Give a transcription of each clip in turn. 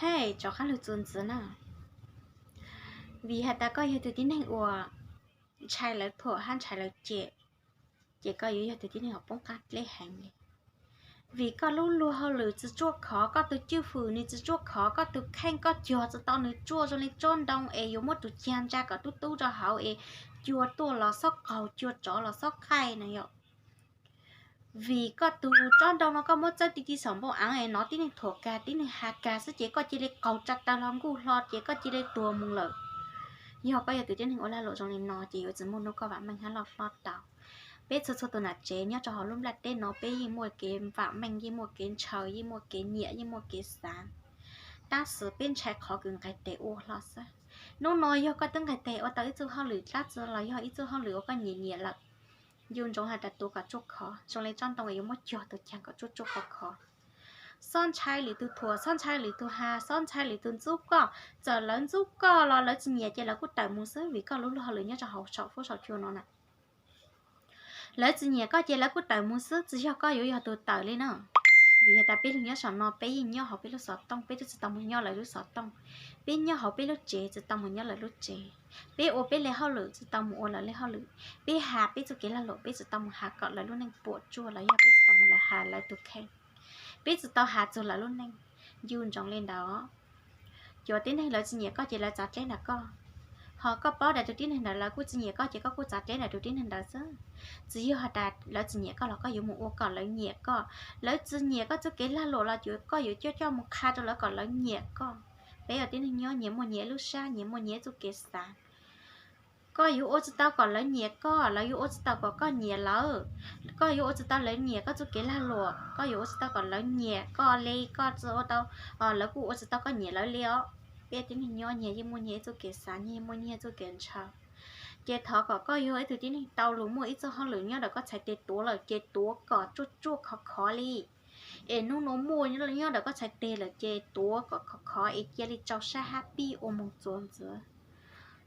Hej, rov qab lug txuas ntxiv na. Vim has tas koj yog tug tib neeg uas ntshai lawv thuam hab ntshai lawv cem, ces koj yuav yog tug tib neeg uas poob qab dleb heev li. Vim koj lub luag hauj lwm tsi tsuaj khov, koj tug cwj fwm nwg tsi tsuaj khov, koj tug kheej koj cog tsi tau nwg tsuaj zoo le tsob ntoo es yuav muab tug cag ntsa kom tub tub rau hauv es cua tuaj los xob qaug, cua tsov los xob qaij na yom. Vim koj tug tsob ntoo no koj muab txawb ti ti saum npoo aav es nov tib neeg thuam kag tib neeg has kag xwb ces koj cia li qaug tsa taw hlo nkuj hlo ces koj cia li tuag mus lawm. Yog koj yog tug tib neeg ua lag luam zoo li no ces yuav tsi muaj hnub koj vam meej hab loj hlob tau. Peb txhua txhua tug nam tsev nyob rau hauv lub nplaj teb no peb yeej muaj kev vam meej, yeej muaj kev ntshaw, yeej muaj kev nyiam, yeej muaj kev xav. Tab sis peb ntshai qhov kws nqis tes ua hlo xwb. Hnub no yog koj twb nqis tes ua tau ib txuj hauj lwm dlaab tsi los yog ib txuj hauj lwm uas koj nyiam nyiam lawm, ncu ntsoov has tas tuav kom tsuaj khov zoo le tsob ntoo es yuav muab cog tug cag kom tsuaj tsuaj khov khov. Xob ntshai lwm tug thuam, xob ntshai lwm tug has, xob ntshai lwm tug ntxub koj. Txawm lawv ntxub koj los lawv tsi nyiam ces lawv kuj tawm mus xwb vim koj lub luag hauj lwm nyob rau hauv saum fuab saum cua no na. Lawv tsi nyiam koj ces lawv kuj tawm mus xwb, tsi yog koj yuav yog tug tawm li na. Vim has tas peb lug nyob saum no peb yeej nyob hauv peb lub xov tooj, peb twb tsi tau mus nyob lawv lub xov tooj. Peb nyob hauv peb lub tsev tsi tau mus nyob lawv lub tsev. Peb ua peb le hauj lwm tsi tau mus ua lawv le hauj lwm. Peb has peb txuj kev lag luam peb tsi tau mus has kom lawv lub neej puam tsuaj los yog peb tsi tau mus lawv has lawv tug kheej. Peb tsi tau has txug lawv lub neej. Ncu ntsoov le ntawd. Cov tib neeg lawv tsi nyiam koj ces lawv txav dleb ntawm koj. Ho koj paub tas tus tib neeg ntawd lawv kuj tsi nyiam koj ces koj kuj txav dleb ntawm tus tib neeg ntawd xwb. Tsi yog has tas lawv tsi nyiam koj los koj yuav mus ua kom lawv nyiam koj. Lawv tsi nyiam koj txuj kev lag luam los koj yuav coj coj mus qha rau lawv kom lawv nyiam koj. Peb ua tib neeg nyob nyias muaj nyias lub sab, nyias muaj nyias txuj kev xav. Koj yuav ua tsi tau kom lawv nyiam koj, lawv yuav ua tsi tau kom koj nyiam lawv. Koj yuav ua tsi tau lawv nyiam koj txuj kev lag luam, koj yuav ua tsi tau kom lawv nyiam koj li koj tsi ua tau, lawv kuj ua tsi tau koj nyiam lawv li os. Peb tib neeg nyob nyias yeej muaj nyias ib txuj kev xav, nyias muaj nyias txuj kev ntshaw. Ces thov kom koj yog ib tug tib neeg tau lug muaj ib txuj hauj lwm nyob ntawm koj txhais tes tuav lawm ces tuav kom tsuaj tsuaj khov khov li. Es hnub nuav muaj nyob ntawm koj txhais tes lawm ces tuav kom khov khov es cia li tsau sab hab pib ua moog txuas ntxiv.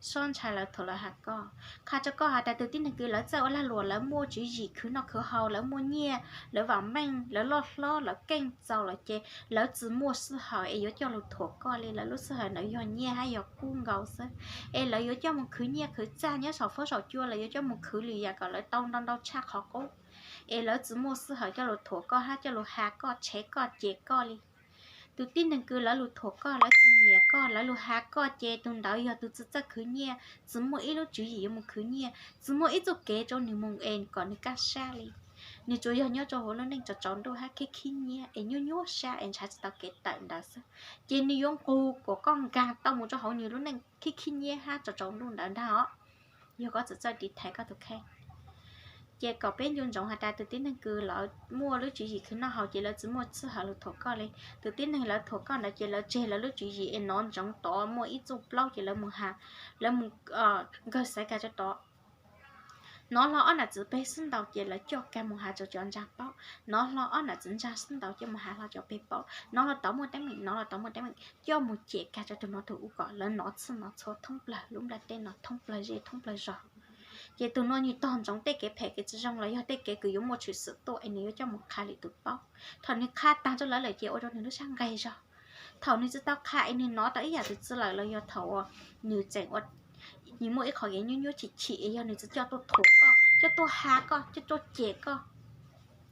Xob ntshai lawv thuam lawv has koj. Qha rau koj has tas tus tib neeg kws lawv txawj ua lag luam, lawv muaj tswv yim khwv noj khwv haus, lawv muaj nyiaj, lawv vam meej, lawv loj hlob, lawv keej txaus lawm ces lawv tsi muaj sij hawm es yuav coj lug thuam koj li. Lawv lub sij hawm ntawd yog nyiaj hab yog kub nkaus xwb. Es lawv yuav coj mus khwv nyiaj khwv txag nyob saum fuab saum cua, lawv yuav coj mus khwv lwm yam kom lawv tau ntau ntau tshaj qhov qub. Es lawv tsi muaj sij hawm coj lug thuam koj hab coj lug has koj, tshev koj, cem koj li. Tus tib neeg kws lawv lug thuam koj, lawv tsi nyiam koj, lawv lug has koj ces tus ntawd yog tus tsi txawj khwv nyiaj, tsi muaj ib lub tswv yim yuav mus khwv nyiaj, tsi muaj ib txuj kev rau nwg mus es kom nwg kaj sab li. Nwg tsuas yog nyob rau hauv lub neej tsaus tsaus ntuj hab khib khib nyiab es nyuaj nyuaj sab es ntshaw tsi tau kev tawm ntawd xwb. Ces nwg yuav nqug kom koj nkaag tau mus rau hauv nwg lub neej khib khib nyiab hab tsaus tsaus ntuj ntawd ntag os. Yog koj tsi txawj tiv thaiv koj tus kheej. Ces kom peb ncu ntsoov has tas tus tib neeg kws lawv muaj lub tswv yim khwv noj haus ces lawv tsi muaj sij hawm lug thuam koj li. Tus tib neeg lawv thuam koj ntawd ces lawv tseg lawv lub tswv yim es nov ntsoov tod muaj ib txuj plaub ces lawv mus has, lawv mus nkawg xaiv kag rau tod. Nov hlo ob nam txiv peg xwb ntau ces lawv coj kag mus has rau cov ntsa paub. Nov hlo ob nam txiv ntsa xwb ntau coj mus has hlo cov peg paub. Nov hlo tod muaj teeb meem, nov hlo tod muaj teeb meem, coj mus cem kag rau tug nov tug ub kom lawv nov txhij nov txhua thoob plawg lub nplaj teb no thoob plawg zej thoob plawg zog. Ces tug no nwg tog ntsoov tej kev phem kev tsi zoo los yog tej kev kws yuav muaj tshwm sim tuaj es nwg yuav coj mus qha lwm tus paub. Thaum nwg qha taag rau lawv lawm ces ua rau nwg lub sab nqeg zog. Thaum nwg tsi tau qha es nwg nov tau ib yam tug tsi lawm los yog thaum uas nwg tseem ua, nwg muaj ib qho kev nyuaj nyuaj chim chim es yog nwg tsi coj tuaj thuam koj, coj tuaj has koj, coj tuaj cem koj.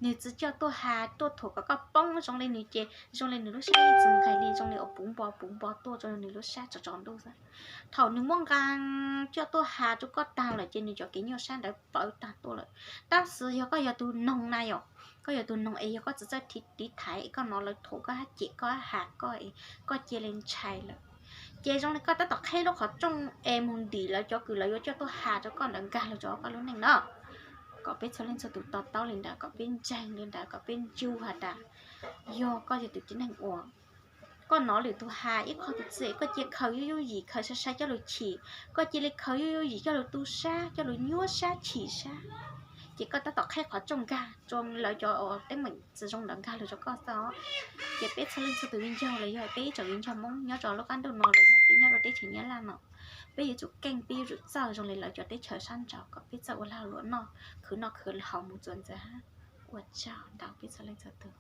Nwg tsi coj tuaj has tuaj thuam kom koj poob zoo li nwg ces zoo li nwg lub sab tsi nqeg li, zoo li ua puv npo puv npo tuaj rau nwg lub sab tsaus tsaus ntuj xwb. Thaum nwg muab nqaa coj tuaj has rau koj taag lawm ces nwg cov kev nyuaj sab ntawd pawv taag tuaj lawm. Tab sis yog koj yog tug noog na yom, koj yog tug noog es yog koj tsi txawj tiv thaiv es koj nov lawv thuam koj hab cem koj hab has koj es koj cia li ntshai lawm. Ces zoo li koj tab tom qheb lub qhov rooj es moog ntim lawv cov kws lawv yuav coj tuaj has rau koj ntawd nkag lug rau koj lub neej na. Kom peb txhua leej txhua tug to taub li ntawd, kom peb ntseeg li ntawd, kom peb ncu has tas yog koj yog tus tib neeg uas koj nov lwm tug has ib qho tug txij, koj cia khaws yooj yooj yim khaws sai sai coj lug chim, koj cia li khaws yooj yooj yim coj lug tu sab coj lug nyuab sab chim sab. Ces koj tab tom qheb qhov rooj nkag rau lawv cov teeb meem tsi zoo ntawd nkag lug rau koj xwb os. Ces peb txhua leej txhua tug viv ncaus los yog peb ib tsoom viv ncaus Moob nyob rau lub qab ntuj no los yog peb nyob rau teb chaws Nyab Laj no, peb yuav tsum keej, peb yuav tsum txawj zoo li lawv cov teb chaws sab nraud kom peb txawj ua lag luam noj, khwv noj khwv haus mus txuas ntxiv hab. Ua tsaug ntau peb txhua leej txhua tug.